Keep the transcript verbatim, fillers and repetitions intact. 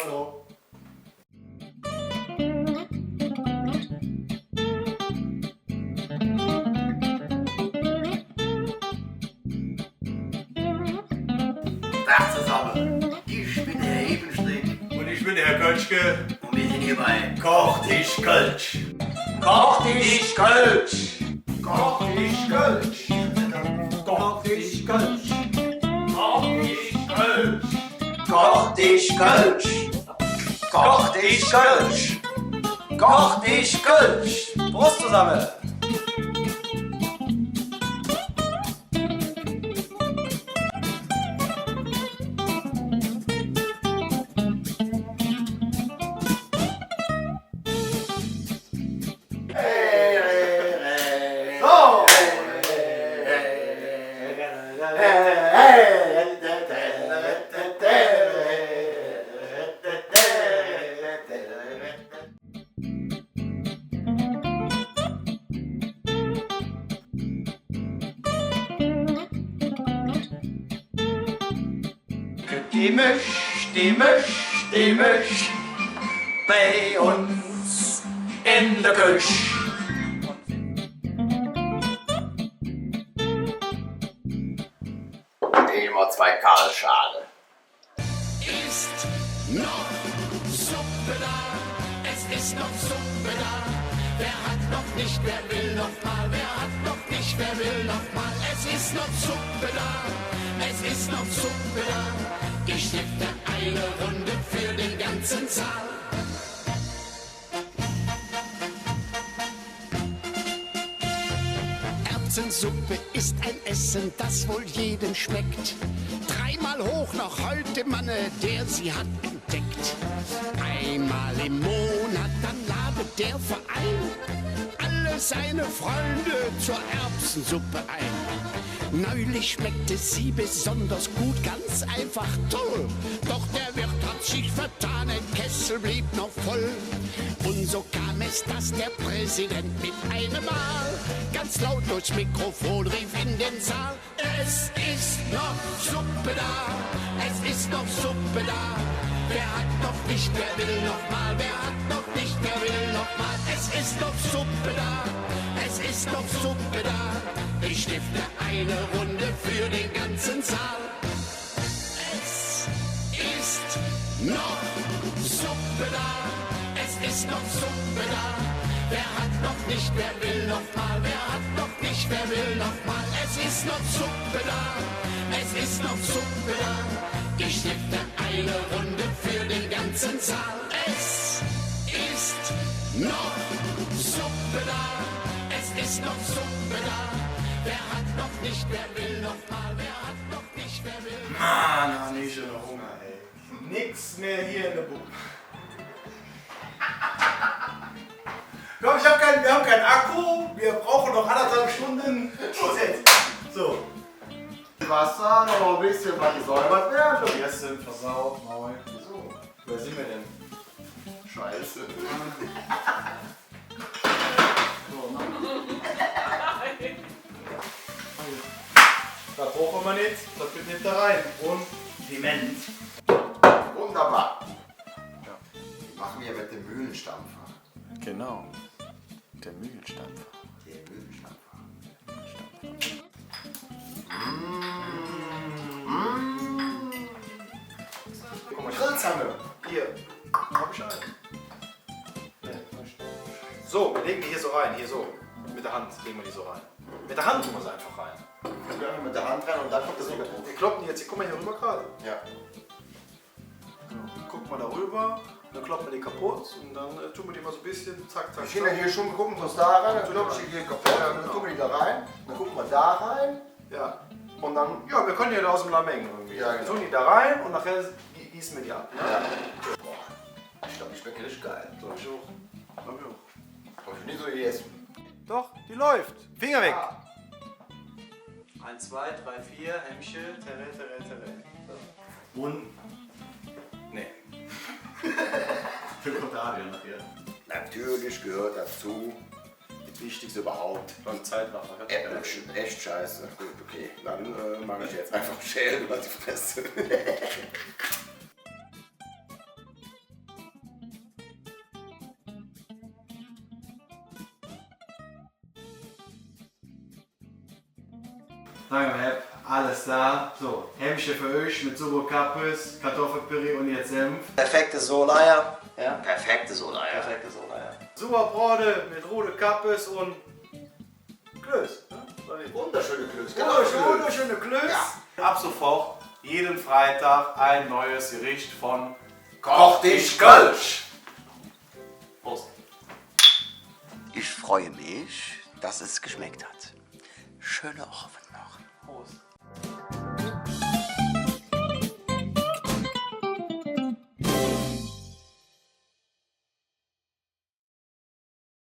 Hallo. Dag zesamme, ich ben der Herr Hebenstreit. Un ich ben der Herr Kötschke. Un mer sin hee bei Koch dich Kölsch. Koch dich Kölsch. Koch dich Kölsch. Pross zesamme! Die Mösch, die Mösch, die Mösch bei uns en der Köch. Immer zwei Karlschale. Ist noch Suppe da? Es ist noch Suppe da. Wer hat noch nicht, wer will noch mal? Wer hat noch nicht, wer will noch mal? Es ist noch Suppe da. Es ist noch Suppe da. Ich stifte eine Runde für den ganzen Saal. Erbsensuppe ist ein Essen, das wohl jedem schmeckt. Dreimal hoch noch heult der Manne, der sie hat entdeckt. Einmal im Monat, dann ladet der Verein alle seine Freunde zur Erbsensuppe ein. Neulich schmeckte sie besonders gut, ganz einfach toll. Doch der Wirt hat sich vertan, ein Kessel blieb noch voll. Und so kam es, dass der Präsident mit einem Mal ganz laut durchs Mikrofon rief in den Saal: Es ist noch Suppe da, es ist noch Suppe da. Wer hat noch nicht, wer will noch mal? Wer hat noch nicht, wer will noch mal? Es ist noch Suppe da, es ist noch Suppe da. Ich stifte eine Runde für den ganzen Saal. Es ist noch Suppe da. Es ist noch Suppe da. Wer hat noch nicht, wer will noch mal? Wer hat noch nicht, wer will noch mal? Es ist noch Suppe da. Es ist noch Suppe da. Ich stifte eine Runde für den ganzen Saal. Es ist noch Suppe da. Es ist noch Suppe da. Wer hat noch nicht, wer will noch mal? Wer hat noch nicht, wer will noch mal? Mann, han ich noch Hunger, ey. Nix mehr hier in der Bude. Komm, ich hab keinen, wir haben keinen Akku, wir brauchen noch anderthalb Stunden. Los jetzt. So. Wasser, noch ein bisschen was gesäubert werden. Jetzt sind versaut, moin. So. Wer sind wir denn? Scheiße. So, mach. Dat bruche mer nit, dat geiht nit do eren. Un Piment. Wunderbar. Ja. Die machen wir mit dem Mühlenstampfer. Genau. Der Mühlenstampfer. Der Mühlenstampfer. Mühlenstampfer. Mm. Mm. Guck mal, Grillzange. Hier. Hab ich eine. Ja, das stimmt. So, wir legen die hier so rein, hier so. Mit der Hand legen wir die so rein. Mit der Hand tun wir sie einfach rein. Dann gehen wir mit der Hand rein und dann kommt das wieder hoch. Wir kloppen die jetzt, guck mal hier rüber gerade. Ja. Genau. Guck mal darüber, dann kloppen wir die kaputt und dann, äh, tun wir die mal so ein bisschen, zack, zack, zack. Ich kann ja hier schon gucken, was da rein, dann klopp ich die hier kaputt und dann tun wir die da rein, dann gucken wir da rein. Ja. Und dann, ja, wir können die ja da aus dem Lameng irgendwie. Ja, genau. Wir tun die da rein und nachher gießen wir die ab, ne? Ja. Boah, ich glaub, die schmeckt richtig geil. Glaub ich auch. Glaub ich auch. Hab ich nie so gegessen. Doch, die läuft. Finger weg. Ah. Eins, zwei, drei, vier, Hämmche, terre, terre, terre. So. Und, nee. Dann kommt der Adrian nachher. Natürlich gehört dazu das Wichtigste überhaupt. Beim Zeitraffer, hört Äpfel, echt scheiße. Gut, okay. Dann, äh, mach ich jetzt einfach Schälen über die Fresse. Danke, Herr. Alles klar. So, Hämmche för üch met Suppe, Kappes, Kartoffelpüree un jetz Senf. Perfekte Soleier. Ja. Perfekte Soleier. Perfekte Soleier. Superbrode met rude Kappes un Klöß, ne? Wunderschöne Klöß. Genau, wunderschöne, wunderschöne Klöß. Ja. Ab sofort jeden Freitag ein neues Gericht von Koch dich Kölsch. Prost. Ich freue mich, dass es geschmeckt hat. Schönen Abend noch. Prost.